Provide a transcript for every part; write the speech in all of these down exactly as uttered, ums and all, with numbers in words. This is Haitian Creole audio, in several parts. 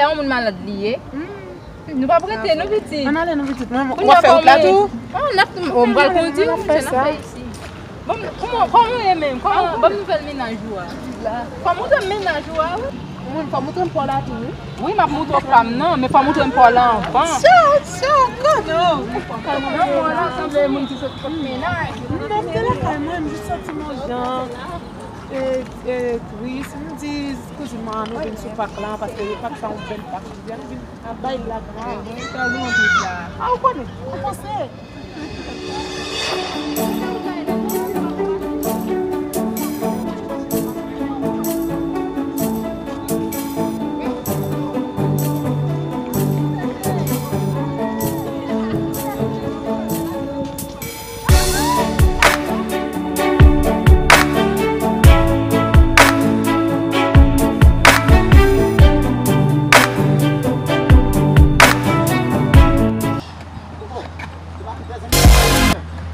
Se yon moun malad li ye. Nou p ap rete, nou pitit. Ann ale, nou pitit. Mwen, w ap fè wout la tou? Oh, n ap, oh, m pral kondi, m fè sa. Bon, kòman, kòman w ye menm? Kòman, ban m nouvèl mennaj ou a? Fò w montre m mennaj ou a, wi. Mwen, fò w montre m pa w la tou, wi. Wi, m ap montre w pa m nan, men fò w montre m pa w la anvan. Tchao, tchao, kono. Kono, la, sanble moun ki sot kot mennaj. M te lakay mwen, m jis soti nan jan. E, e, tris. M di kouzin mwen an nou vin sou pak la, paske pak sa yon bèl pak. Li di, "Ann vin ap bay l la, gran." Mwen, sa nou anvi la. A, ou konnen. Ou panse?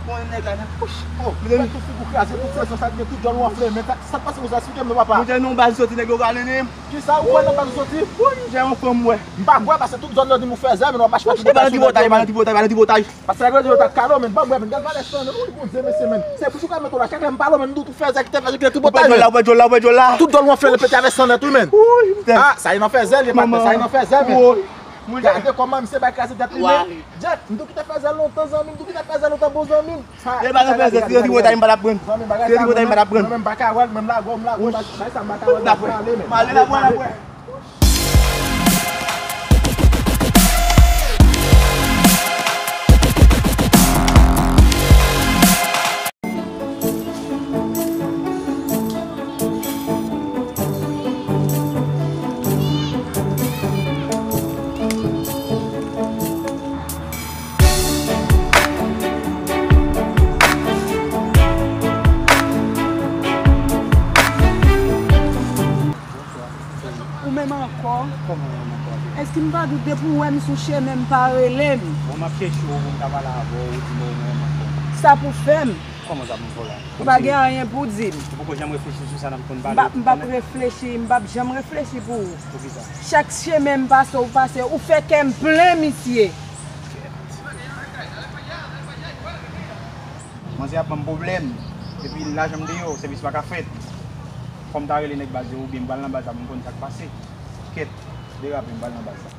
Bon, nèg la, nèg, wouch, oh, mezanmi, tout figi w kraze, tout sezon sa, tout djòl wonfle, men sa, sa k pase konsa, esplike m non, papa. Mwen te nan baz soti, nèg yo rale li. Kisa ou wè nan baz soti? Wi, jè yon fanm, wè. M pa kwè, paske tout zòn nan di m ou fè zè, men w ap mache pa tribotay, tribotay, pa tribotay, pa tribotay. Paske nèg yo di yo ta kalo, men ban m wè, men gad valè san nan, wi, Bondye, mesye, men. Se pou sou ka mete w la, chak lè m pale w, men m di w tou fè zè ki te fè, ki te tribotay, men. Ou pè djòl la, ou pè djòl la, ou pè djòl la. Tout dòl w ap fè, l pete avè san nan tou, men. Wi, m tè. Ah, sa e nan fè zè, li pa tè, sa e nan fè zè, men. Gade kòman misye bay kraze tèt li, men. Jet, m tou kite fè zè lontan, zanmi m, m tou kite fè zè lontan, bon zanmi m. E pa nan fè zè, si yo di wotay, m pa t ap pran. Si yo di wotay, m pa t ap pran. Mwen menm, m pa ka wè l, mwen m lage w, m lage w, bay sa m pa ka wè l, m ap pale, men. M ale la, m ale la. Ou menm ankò? Kòman ou menm ankò? Èske m pa di w depi w wè m sou chemen m pa rele m? Bon, m ap chèche w pou m ta pale avè w, ou di m ou menm ankò. Sa pou fè m? Kòman sa pou m fè w la? Ou pa gen anyen pou di m. Ou poko janm reflechi sou sa n ap konn pale? M p ap, m p ap reflechi, m p ap janm reflechi pou ou. Poukisa? Chak chemen m pase, ou pase, ou fè kè m plen, misye. Manzè ap ban m pwoblèm. Epi lajan m deyò, sèvis pa ka fèt. Fò m ta rele nèg baz yo, oubyen m pral nan baz la pou m konn sa k pase. Kèt, derape, m pral nan baz la.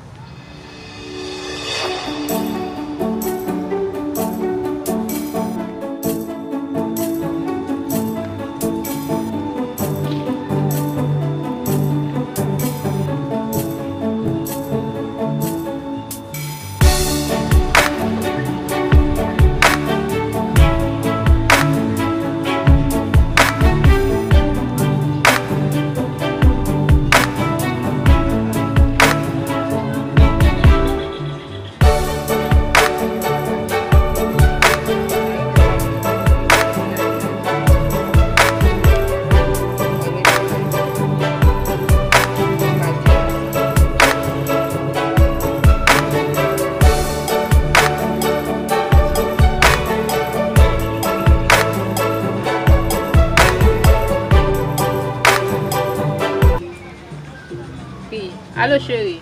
Wi. Alo, cheri.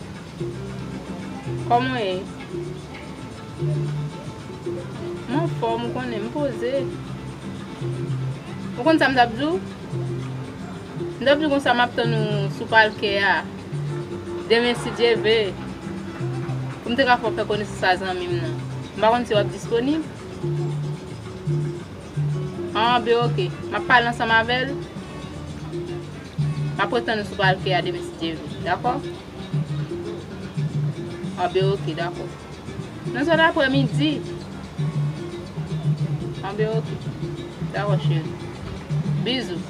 Kòman w ye? M anfòm, ou konnen, m poze. Ou konn sa m t ap di w? M t ap di w konsa m ap tann ou sou palkè a. Demen, si Dye ve, pou m te ka fè w fè konesans a zanmi m nan. M pa konn si w ap disponib. An, ben, oke. M ap pale ansanm avè l. M ap retann ou sou palkè a demen, si Dye ve. Dakò? An, ben, oke, dakò. Nan zòn aprè midi. An, ben, oke. Dakò, cheri. Bizou.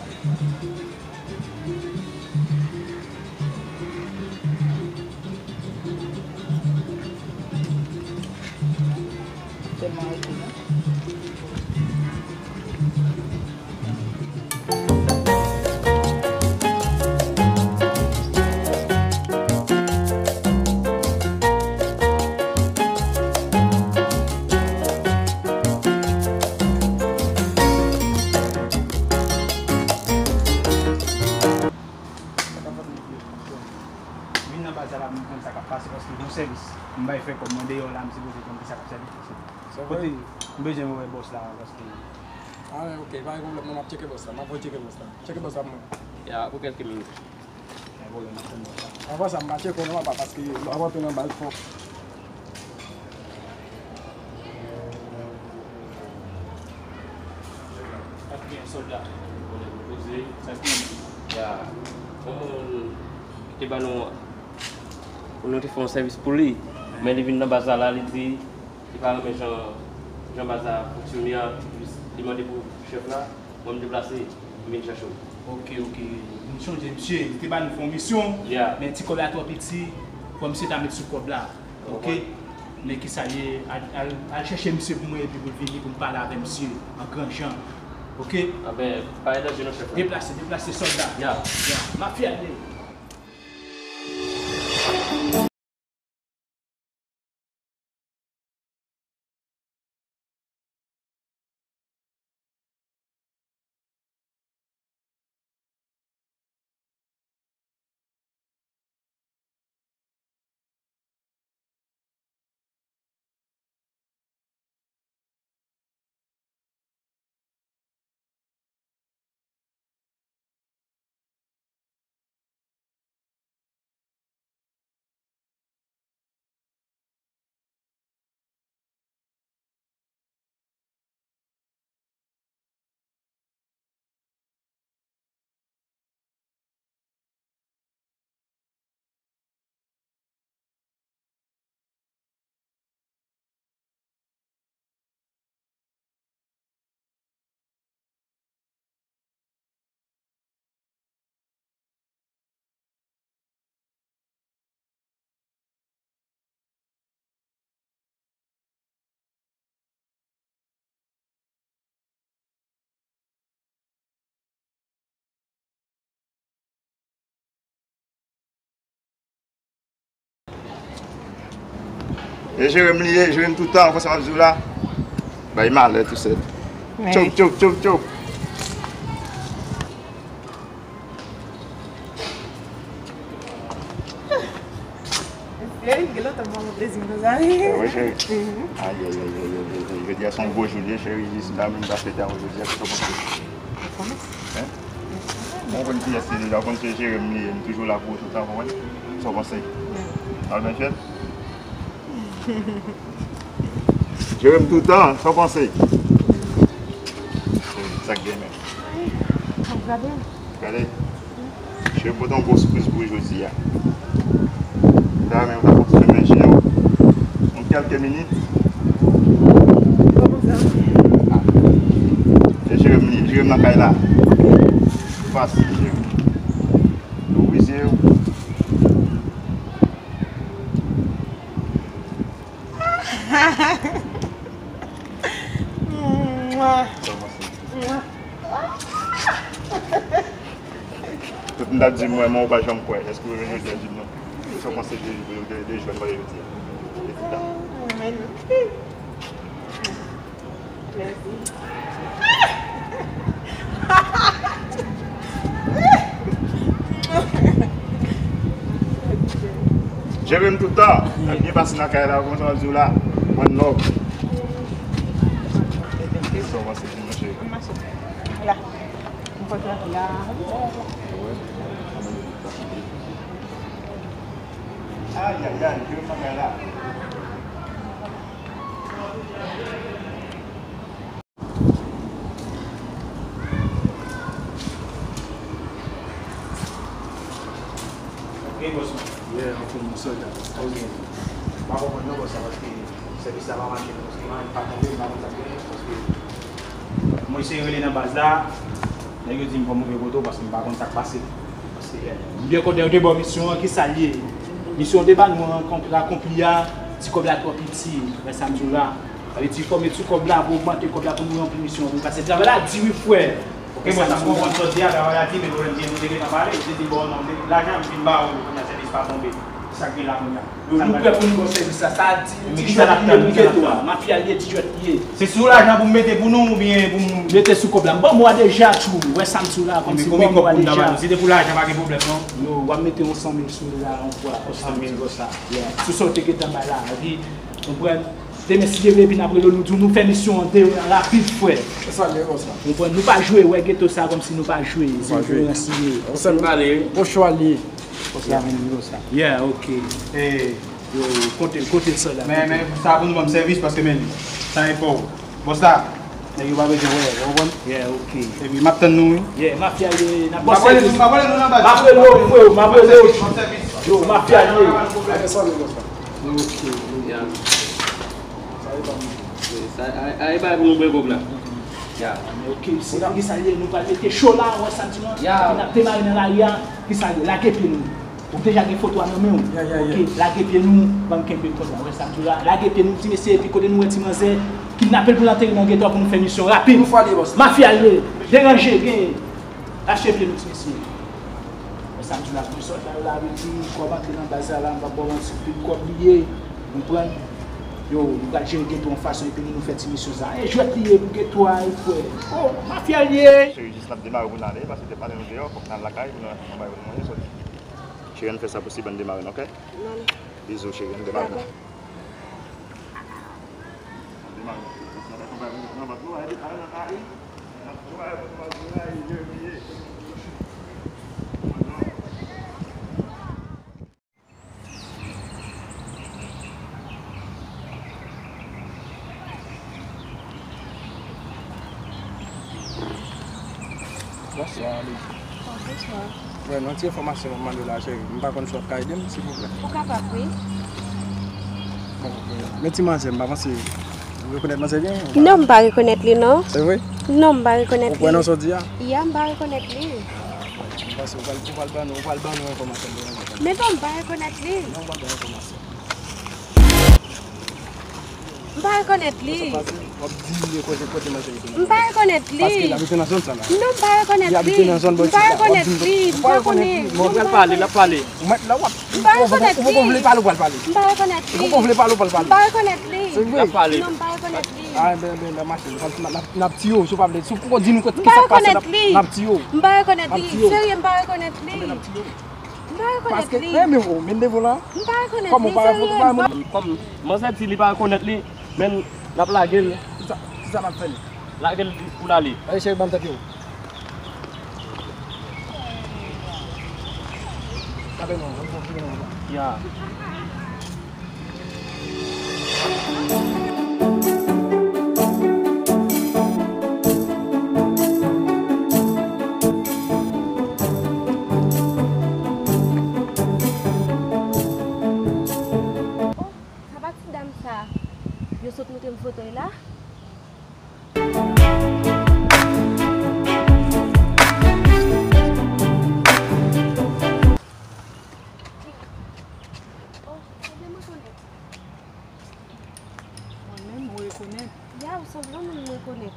Tèlman rete, non? Sa la, m konn sa k ap pase paske bon sèvis m bay fè kòb mwen deyò la, m sipoze konn ki sa k ap sèvi. Kote m bezwen wè bòs la paske. Ah, ok, pa gen pwoblèm, non, m ap tcheke bòs la, m ap voye tcheke bòs la. Tcheke bòs la pou mwen. Ya, pou kèlke minit. Anvan sa, m pa tcheke w non, papa, paske lè w ap antre nan bal fò. Sa k gen sòlda? Konnen pou koze, sa k gen? Ya, yon moun ki te ban nou, pou nou te fè yon sèvis pou li, men li vin nan baz la, la, li di, li pa renmen jan, jan baz la fonksyone a, li mande pou chèf la, mwen m deplase, m vin chache w. Ok, ok. M sonje misye, li te ba nou fè yon misyon, men ti kòb la twò piti, fò misye ta met sou kòb la. Ok? Men kisa l ye, al, al, al chèche misye pou mwen epi pou l vini pou m pale avè misye an gran jan. Ok? Anben, pa gen danje non, chèf la. Deplase, deplase, sòlda. Ya. Ya. M ap fè ale. E jere m li ye, jere m toutan, konsa m ap di w la. Bay malè tou sèl. Tchop, tchop, tchop, tchop. Hey, gen lontan m pa pran plezi m konsa. Wi, cheri. Ayayayay. Jodi a se yon gwo jou li ye, cheri. Jis la menm ta fete avè jodi a, kòman se? Hein? Bon, konn kiyès li deja, konn se jere m li ye, m toujou la pou ou toutan, konprann? Sa w panse? Al byen fèt? Jere m toutan, sa w panse? Sa k gen menm? Ap gade. Gade. Cheri, m pote yon gwo sipriz pou ou jodi a. M ta renmen ou ta kontinye menm jan an. Yon kèlke minit. Kòman sa? Ah. E jere m li, jere m nan kay la. Fasil, jere m. Ouvri zye w. Mwa. Tout moun t ap di m, mwen, men ou pa janm kwè. Èske w jodi a di m non? Sa w panse de, de, de, de jwèt mwen jodi a? De tout tan. Mèsi. Jere m toutan. Ap byen pase nan kay la, kòman sa w ap di w la? One love. Sa w panse di m, monchè? La. M kontan la. Ayayay, jere m nan kay la. Ok, bòs mwen. Yeah, anfòm, bòs la. Ok. M pa konprann non, bòs la, paske sèvis la pa mache non, paske mwen pa tonbe, m pa konn sa k genyen, paske mwen eseye rele nan baz la, nèg yo di m fò m rive kote w paske m pa konn sa k pase. Paske, eh, m byen kontan yo te ba w misyon an, ki sa l ye? Misyon yo te ba nou an, kontra konpli a, ti kòb la twò piti, wè sa m di w la. Sa vle di fò m met sou kòb la pou ogmante kòb la pou nou ranpli misyon an, paske travay la di wi frè. Ok, bon, sa m konprann sa w di a, travay la di, men pwoblèm se nou te gentan pale, ou te di m ba w non, lajan m fin ba ou, kounye a sèvis pa tonbe. Sa k gen la kounye a? Yo, nou prè pou nou ba w sèvis la. Sa a di, ti jwèt li ye pou geto a. Mafya li ye, ti jwèt li ye. Se sou lajan pou m mete pou nou oubyen pou m mete sou kòb la? M ban m wa deja, tchou. Wè sa m sou la, kòmsi ban m wa deja. Si te pou lajan, pa gen pwoblèm, non. Yo, w ap mete yon san mil sou li la, yon fwa, kòmsi m di konsa. Yeah. Sou sa w te gentan bay la, epi, konprann? Demen, si Dye vle, epi n ap rele w, nou di w nou fè misyon an de, rapid, frè. Sa l ye konsa. Konprann? Nou pa jwe, wè geto sa, kòmsi nou pa jwe. Se yon tolerans li ye. Konsa m pale, wi. Pochwa li ye. Konsa, men, nou sa. Yeah, ok. Eh, yo, kote, kote l sòlda? Men, men, sa pou nou ban m sèvis, paske, men, sa e pa w. Bòs la, nèg yo pa bezwen wè, ou konprann? Yeah, ok. Epi m ap tann nou, wi. Yeah, mafya ye, n ap ba w sèvis. M ap rele nou, m ap rele nou nan baz. M ap rele w, freo, m ap rele w. Ban m sèvis. Yo, mafya ye. Ok. Yeah. Sa e pa m. Sa, a, a, e pa pou nou bwè kòb la. Yeah. Ok, se nan ki sa ye, nou pral mete cho la, ou wè sa m di nou? Yeah. Epi n ap demare nan lari a, ki sa ye, lage pye nou. Ou deja gen foto a nan men w. Yeah, yeah, yeah. Ok, lage pye nou, ban m kenbe kòb la. Wè sa m di w la? Lage pye nou, ti mesye, epi kote nou wè ti manzè, kidnape l pou l antere nan geto a pou nou fè misyon rapid. Mafya l ye. Deranje, gen. Lache pye nou, ti mesye. Wè sa m di w la, pou sòlda yo la, vin di, kòb antre nan baz la, la, m p ap ba w manti, pil kòb li ye. Konprann? Yo, nou pral jere geto an fason, epi nou, nou fè ti misyon sa. E jwèt li ye pou geto a, e frè. Oh, mafya l ye. Cheri, jis n ap demare pou n ale, paske te pale nou deyò, fòk n al lakay, pou nou, nou bay pou nou manje, sòti. Cheri, ann fè sa posib, ann demare, non, ok? N ale. Bizou, cheri, ann demare, non. Dakò. Ann demare. Bonswa, Lady. Oh, bonswa. Wè, nan ti enfòmasyon mwen mande w la, cheri. M pa konn si w ap ka ede m, silvouplè. Ou kapab, wi. Bon, men ti manzè, m pa panse ou rekonèt manzè byen, ou pa? Non, m pa rekonèt li, non. Se vre? Non, m pa rekonèt li. Ou kwè nan sa w di a? Ya, m pa rekonèt li. M panse ou pral, ou pral ban nou, ou pral ban nou enfòmasyon de manzè. Men bon, m pa rekonèt li. Non, ou pa ban enfòmasyon. M pa rekonèt li. Sa pase, w ap di li kote, kote manzè rete. M pa rekonèt li. Paske l abite nan zòn sa la. Non, m pa rekonèt li. Li abite nan zòn bò isit la. M pa rekonèt li. M pa konnen. Bon, l pral pale, l ap pale. Ou mèt la, w ap, m pa rekonèt li. Ou poko vle pale, ou pral pale. M pa rekonèt li. Ou poko vle pale, ou pral pale. M pa rekonèt li. Se vre. L ap pale. Non, m pa rekonèt li. A, ben, ben, n ap mache. N ap, n ap, n ap tiye w, si w pa vle. Si w poko di nou kote, kisa k pase, n ap, n ap tiye w. M pa rekonèt li. M pa rekonèt li. Serye, m pa rekonèt li. N ap tiye w. M pa rekonèt li. Paske, men, men, men, men devan la. M pa rekonèt li, serye. Kòm manzè di li pa rekonèt li, men n ap lage l. Kisa, kisa n ap fè l? Lage l pou l ale. Ay, cheri, ban m tèt yo. Tape non, ban m konfime non. Ya. Oh, sa pa ti dam sa yo sot montre m foto l la? Oh, sanble m rekonèt. Mwen menm, ou rekonèt? Ya, ou sanble yon moun m rekonèt.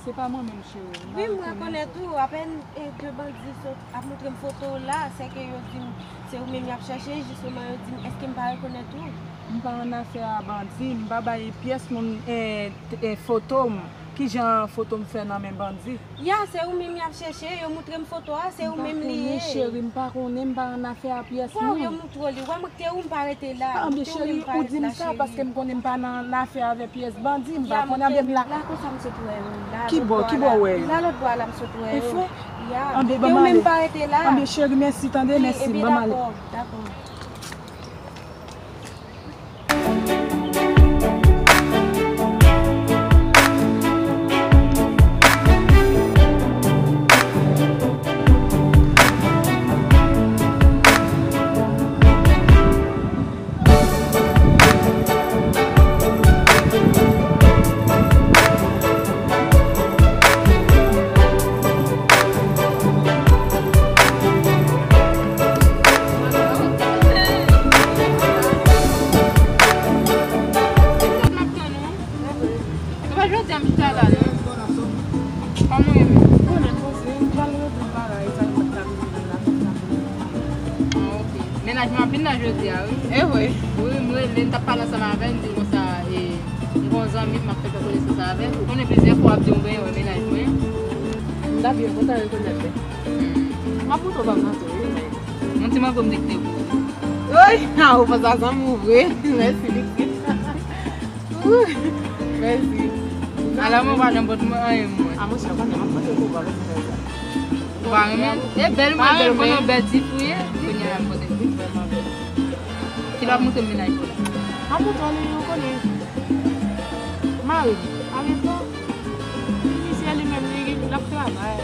Se pa mwen menm, cheri. Wi, m rekonèt ou. Apèn, e, de bandi sot ap montre m foto w la, sèke yo di m se ou menm y ap chèche, jisteman yo di m, èske m pa rekonèt ou? M pa annafè a bandi, m pa bay pyès moun, e, t-, e, foto m. Kijan foto m fè nan men bandi? Ya, se ou menm y ap chèche, yo montre m foto a, se ou menm li ye. M pa konnen, cheri, m pa konnen, m pa annafè a pyès moun. Bon, yo montre w li, w a montre ou m pa rete la. Anben, cheri, ou di m sa paske m konnen m pa nan afè avè pyès bandi, m pa konnen, anben m la. La konsa m sot wè yo, la lòt bò a la. Ki bò, ki bò w wè yo? La lòt bò a la m sot wè yo. E fre? Ya. Anben, ban m ale. Ke ou menm pa rete la. Anben, cheri, mèsi, tande, mèsi, ban m ale. Wi, dakò, dakò. Mwen anpil nan jodi a, wi. E vre. Wi, mwen rele, m t ap pale ansanm avè l, m di l konsa, e, m gon zanmi m ap fè fè konesans avè l. Ou konnen plizyè fwa w ap di m, ben, wè mennaj mwen. M ta byen kontan rekonèt li. M ap montre w bab nan tou, wi, men. Yon ti mango m di k te pou ou. Woy, a, ou panse a zanmi w vre. Mèsi, pitit. Mèsi. Ala mwen pa janm pote mwen anyen mwen. A, monchè, konnen, m ap pote pou ou, pa bezwen fè sa. Ou pa renmen? E bèl mwen, bèl mwen, bèl ti fouye. Kounye a m pote. Ki l ap montre m mennaj ou la? M ap montre w li, ou konnen. Mari m, pa gen tan. Misye li menm, li, l ap travay.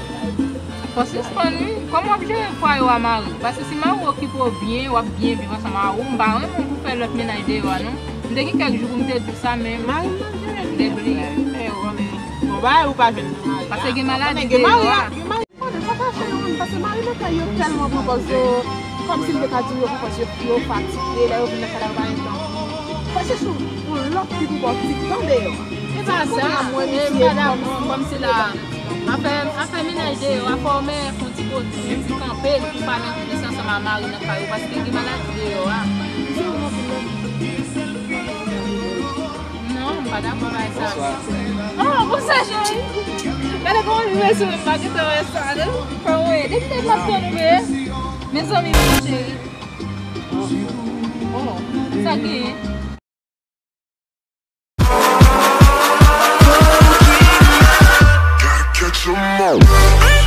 Fò sispann, wi. Kòman w ap jere fwaye w a mari w? Paske si mari w okipe w byen, w ap byen viv ansanm a ou. M pa renmen w pou fè lòt mennaj deyò a, non. M te gen kèk jou pou m te di w sa, men mari m ap jere m te bliye. Men ou konnen, bon, bagay ou pa jwenn nan mari a. Paske gen maladi deyò a. Gen mari, gen mari, konnen, pa chache youn, paske mari nan kay yo tèlman pran pòz yo, kòmsi m te ka di w yo pran pòz yo, yo fatige, lè yo vin nan kay la, yo pa gen tan. Fò chèche yon lòt fi pou ba w ti tan deyò. E pa sa, e m pa dakò, kòmsi la, afè, afè mennaj deyò a, fò w men fè yon ti kote, yon ti kanpe, pou pa nan konesans ansanm a mari nan kay ou, paske gen maladi deyò a. Non, m pa dakò bay sa. Bonswa. Oh, bonswa, cheri. Gade kòman li vle sou mwen, m pa gentan wè sa, non? Kòman w ye? Depi lè m ap tann ou, bebe. Mezanmi, mon cheri. Oh, sa genyen? Gotta catch 'em all.